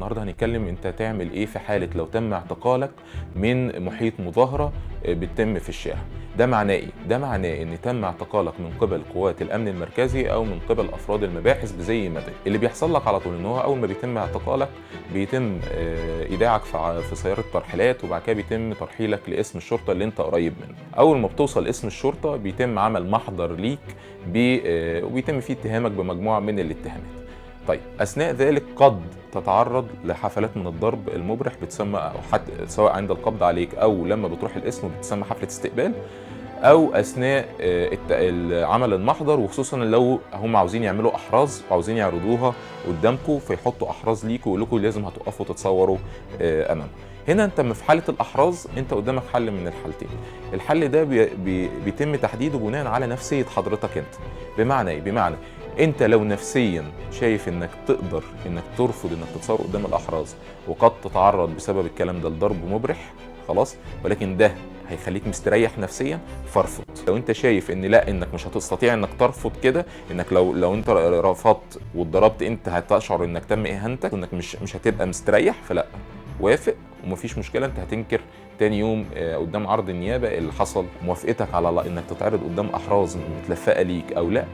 النهارده هنتكلم انت تعمل ايه في حاله لو تم اعتقالك من محيط مظاهره بتتم في الشارع. ده معناه ايه؟ ده معناه ان تم اعتقالك من قبل قوات الامن المركزي او من قبل افراد المباحث بزي مدني. اللي بيحصل لك على طول ان هو اول ما بيتم اعتقالك بيتم ايداعك في سيارة ترحيلات، وبعد كده بيتم ترحيلك لاسم الشرطة اللي انت قريب منه. اول ما بتوصل اسم الشرطة بيتم عمل محضر ليك وبيتم فيه اتهامك بمجموعه من الاتهامات. طيب اثناء ذلك قد تتعرض لحفلات من الضرب المبرح بتسمى، او حتى سواء عند القبض عليك او لما بتروح القسم بتسمى حفلة استقبال، او اثناء عمل المحضر، وخصوصا لو هم عاوزين يعملوا احراز وعاوزين يعرضوها قدامكم، فيحطوا احراز ليكوا ويقول لكم لازم هتقفوا تتصوروا امامهم. هنا انت في حاله الاحراز انت قدامك حل من الحالتين. الحل ده بيتم تحديده بناء على نفسية حضرتك انت. بمعنى ايه؟ بمعنى انت لو نفسيا شايف انك تقدر انك ترفض انك تتصور قدام الاحراز، وقد تتعرض بسبب الكلام ده لضرب مبرح، خلاص، ولكن ده هيخليك مستريح نفسيا، فارفض. لو انت شايف ان لا، انك مش هتستطيع انك ترفض كده، انك لو انت رفضت واتضربت انت هتشعر انك تم اهانتك وانك مش هتبقى مستريح، فلا، وافق ومفيش مشكلة. انت هتنكر تاني يوم قدام عرض النيابة اللي حصل. موافقتك على انك تتعرض قدام احراز متلفقه ليك او لا،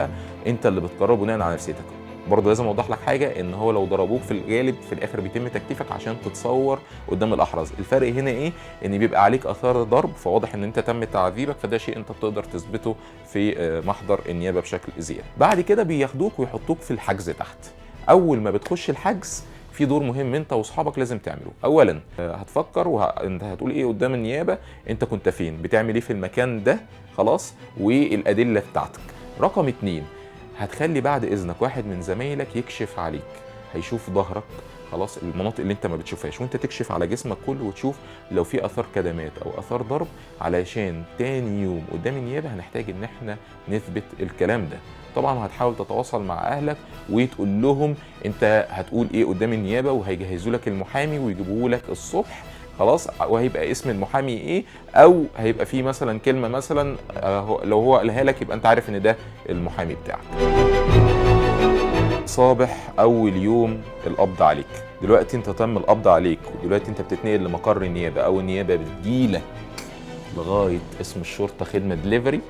انت اللي بتقرر بناء على نفسيتك. برضه لازم اوضح لك حاجة، ان هو لو ضربوك في الغالب في الاخر بيتم تكتيفك عشان تتصور قدام الاحراز. الفرق هنا ايه؟ ان بيبقى عليك اثار ضرب، فواضح ان انت تم تعذيبك، فده شيء انت بتقدر تثبته في محضر النيابة بشكل زيادة. بعد كده بياخدوك ويحطوك في الحجز تحت. اول ما بتخش الحجز في دور مهم انت واصحابك لازم تعمله. اولا هتفكر انت هتقول ايه قدام النيابة، انت كنت فين، بتعمل ايه في المكان ده، خلاص، والادلة بتاعتك. رقم 2، هتخلي بعد اذنك واحد من زمايلك يكشف عليك، هيشوف ظهرك، خلاص، المناطق اللي انت ما بتشوفهاش، وانت تكشف على جسمك كله وتشوف لو في اثار كدمات او اثار ضرب، علشان تاني يوم قدام النيابة هنحتاج ان احنا نثبت الكلام ده. طبعا هتحاول تتواصل مع اهلك وتقول لهم انت هتقول ايه قدام النيابة، وهيجهزوا لك المحامي ويجيبوه لك الصبح، خلاص، وهيبقى اسم المحامي ايه، او هيبقى فيه مثلا كلمة مثلا لو هو قالها لك يبقى انت عارف ان ده المحامي بتاعك. صباح اول يوم القبض عليك، دلوقتي انت تم القبض عليك، ودلوقتي انت بتتنقل لمقر النيابة، او النيابة بتجيلك لغاية اسم الشرطة خدمة دليفري،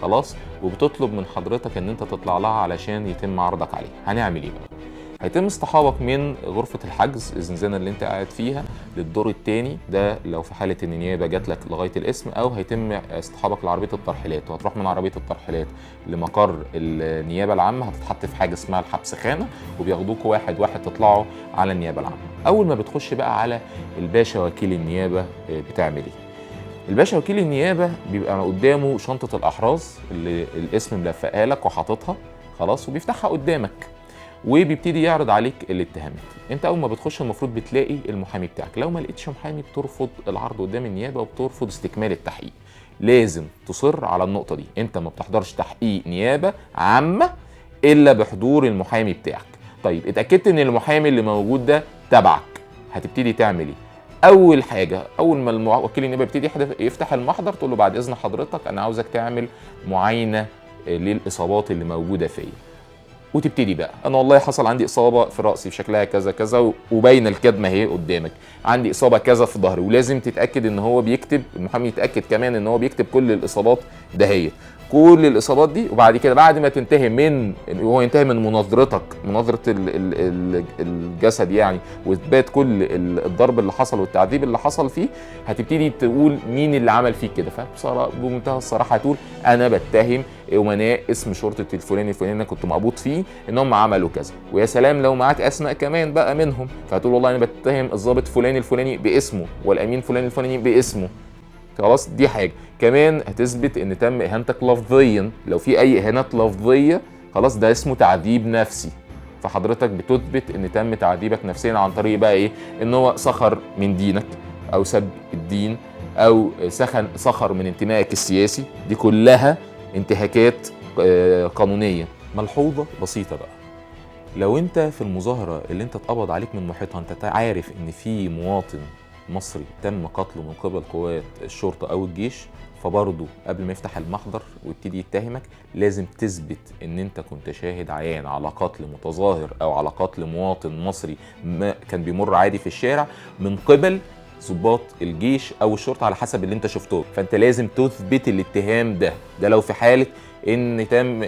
خلاص، وبتطلب من حضرتك ان انت تطلع لها علشان يتم عرضك عليه. هنعمل ايه بقى؟ هيتم اصطحابك من غرفة الحجز الزنزانة اللي انت قاعد فيها للدور الثاني، ده لو في حالة ان النيابة جات لك لغاية الاسم، او هيتم اصطحابك لعربية الترحيلات، وهتروح من عربية الترحيلات لمقر النيابة العامة، هتتحط في حاجة اسمها الحبس خانة، وبياخدوك واحد واحد تطلعوا على النيابة العامة. اول ما بتخش بقى على الباشا وكيل النيابة بتعمل ايه؟ الباشا وكيل النيابة بيبقى قدامه شنطة الأحراز اللي الاسم ملفقها لك وحاططها، خلاص، وبيفتحها قدامك وبيبتدي يعرض عليك الاتهامات. انت اول ما بتخش المفروض بتلاقي المحامي بتاعك، لو ما لقيتش محامي بترفض العرض قدام النيابة وبترفض استكمال التحقيق. لازم تصر على النقطة دي، انت ما بتحضرش تحقيق نيابة عامة الا بحضور المحامي بتاعك. طيب اتأكدت ان المحامي اللي موجود ده تبعك، هتبتدي تعمل ايه؟ اول حاجة، اول ما وكيل النيابة يبتدي يفتح المحضر، تقول له بعد اذن حضرتك انا عاوزك تعمل معاينة للاصابات اللي موجودة فيا، وتبتدي بقى انا والله حصل عندي اصابه في راسي شكلها كذا كذا، وباينه الكدمه اهي قدامك، عندي اصابه كذا في ظهري، ولازم تتاكد ان هو بيكتب، المحامي يتاكد كمان ان هو بيكتب كل الاصابات دهيت، كل الاصابات دي. وبعد كده بعد ما تنتهي من هو ينتهي من مناظرتك، مناظرة الجسد يعني، واثبات كل الضرب اللي حصل والتعذيب اللي حصل فيه، هتبتدي تقول مين اللي عمل فيك كده. فبصراحة بمنتهى الصراحة هتقول انا بتهم امناء اسم شرطه الفلاني الفلاني انا كنت مقبوض فيه ان هم عملوا كذا، ويا سلام لو معاك اسماء كمان بقى منهم، فهتقول والله انا بتهم الضابط فلان الفلاني باسمه والامين فلان الفلاني باسمه، خلاص. دي حاجة كمان هتثبت ان تم اهانتك لفظيا، لو في اي اهانات لفظية، خلاص، ده اسمه تعذيب نفسي، فحضرتك بتثبت ان تم تعذيبك نفسيا عن طريق بقى ايه؟ ان هو سخر من دينك او سب الدين او سخر من انتمائك السياسي، دي كلها انتهاكات قانونية. ملحوظة بسيطة بقى، لو انت في المظاهرة اللي انت اتقبض عليك من محيطها انت عارف ان في مواطن مصري تم قتله من قبل قوات الشرطة او الجيش، فبرضه قبل ما يفتح المحضر ويبتدي يتهمك لازم تثبت ان انت كنت شاهد عيان على قتل متظاهر او على قتل مواطن مصري ما كان بيمر عادي في الشارع من قبل ضباط الجيش او الشرطة على حسب اللي انت شفته. فانت لازم تثبت الاتهام ده لو في حاله ان تم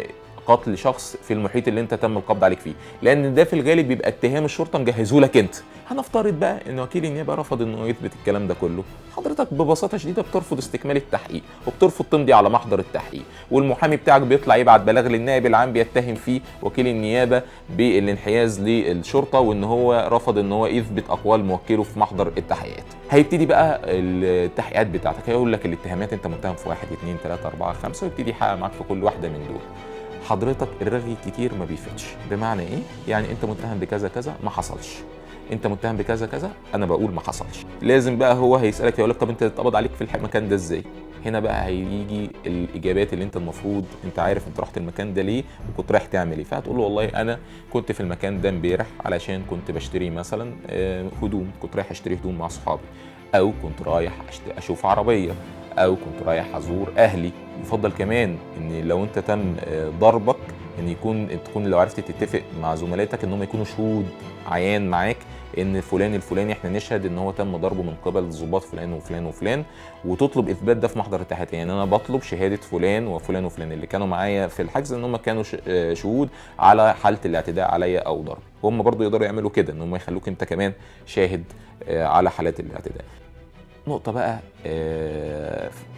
قتل شخص في المحيط اللي انت تم القبض عليك فيه، لان ده في الغالب بيبقى اتهام الشرطة مجهزة لك انت. هنفترض بقى ان وكيل النيابة رفض انه يثبت الكلام ده كله، حضرتك ببساطة شديدة بترفض استكمال التحقيق وبترفض تمضي على محضر التحقيق، والمحامي بتاعك بيطلع يبعت بلاغ للنائب العام بيتهم فيه وكيل النيابة بالانحياز للشرطة وان هو رفض ان هو يثبت اقوال موكله في محضر التحقيقات. هيبتدي بقى التحقيقات بتاعتك، هيقول لك الاتهامات انت متهم في 1 2 3 4 5، ويبتدي يحقق معاك في كل واحدة من دول. حضرتك الرغي كتير ما بيفتش. بمعنى ايه؟ يعني انت متهم بكذا كذا ما حصلش، انت متهم بكذا كذا انا بقول ما حصلش. لازم بقى هو هيسالك يقول لك طب انت اتقبض عليك في المكان ده ازاي؟ هنا بقى هيجي الاجابات اللي انت المفروض انت عارف انت رحت المكان ده ليه وكنت رايح تعمل ايه. فهتقول له والله انا كنت في المكان ده امبارح علشان كنت بشتري مثلا هدوم، كنت رايح اشتري هدوم مع صحابي، او كنت رايح اشوف عربية، او كنت رايح ازور اهلي. يفضل كمان ان لو انت تم ضربك ان تكون لو عرفت تتفق مع زملاتك ان هم يكونوا شهود عيان معاك ان فلان الفلاني احنا نشهد ان هو تم ضربه من قبل ضباط فلان وفلان وفلان، وتطلب اثبات ده في محضر التحقيقات. يعني انا بطلب شهادة فلان وفلان وفلان اللي كانوا معايا في الحجز ان هم كانوا شهود على حاله الاعتداء عليا او ضربي. وهم برضو يقدروا يعملوا كده ان هم يخلوك انت كمان شاهد على حالات الاعتداء. نقطة بقى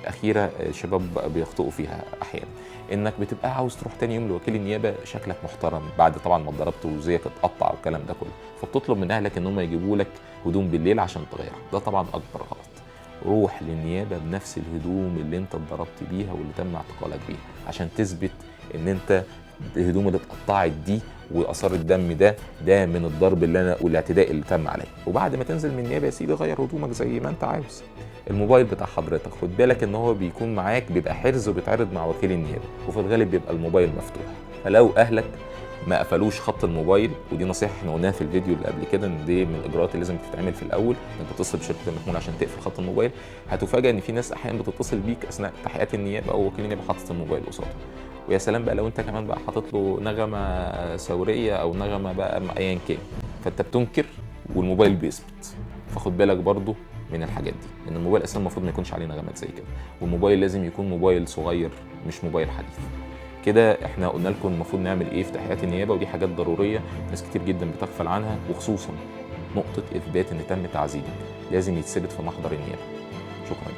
أخيرة الشباب بيخطئوا فيها أحيانا، إنك بتبقى عاوز تروح تاني يوم لوكيل النيابة شكلك محترم بعد طبعا ما اتضربت وزيك اتقطع والكلام ده كله، فبتطلب من أهلك إن هم يجيبوا لك هدوم بالليل عشان تغيرها. ده طبعا أكبر غلط. روح للنيابة بنفس الهدوم اللي أنت اتضربت بيها واللي تم اعتقالك بيها عشان تثبت إن أنت الهدوم اللي اتقطعت دي واثار الدم ده من الضرب اللي انا والاعتداء اللي تم عليا. وبعد ما تنزل من النيابة يا سيدي غير هدومك زي ما انت عاوز. الموبايل بتاع حضرتك خد بالك ان هو بيكون معاك، بيبقى حرز وبيتعرض مع وكيل النيابة، وفي الغالب بيبقى الموبايل مفتوح. فلو اهلك ما قفلوش خط الموبايل، ودي نصيحة احنا قلناها في الفيديو اللي قبل كده ان دي من الاجراءات اللي لازم تتعمل في الاول، انك تتصل بشركه المحمول عشان تقفل خط الموبايل. هتفاجئ ان في ناس احيانا بتتصل بيك اثناء تحقيقات النيابة او وكيل النيابة حاطط الموبايل قصاده. ويا سلام بقى لو انت كمان بقى حاطط له نغمة ثورية او نغمة بقى ايا كان، فانت بتنكر والموبايل بيثبت. فخد بالك برضو من الحاجات دي، ان الموبايل اصلا المفروض ما يكونش عليه نغمات زي كده، والموبايل لازم يكون موبايل صغير مش موبايل حديث. كده احنا قلنا لكم المفروض نعمل ايه في تحقيقات النيابة، ودي حاجات ضرورية ناس كتير جدا بتغفل عنها، وخصوصا نقطة اثبات ان تم تعذيبك لازم يتثبت في محضر النيابة. شكرا.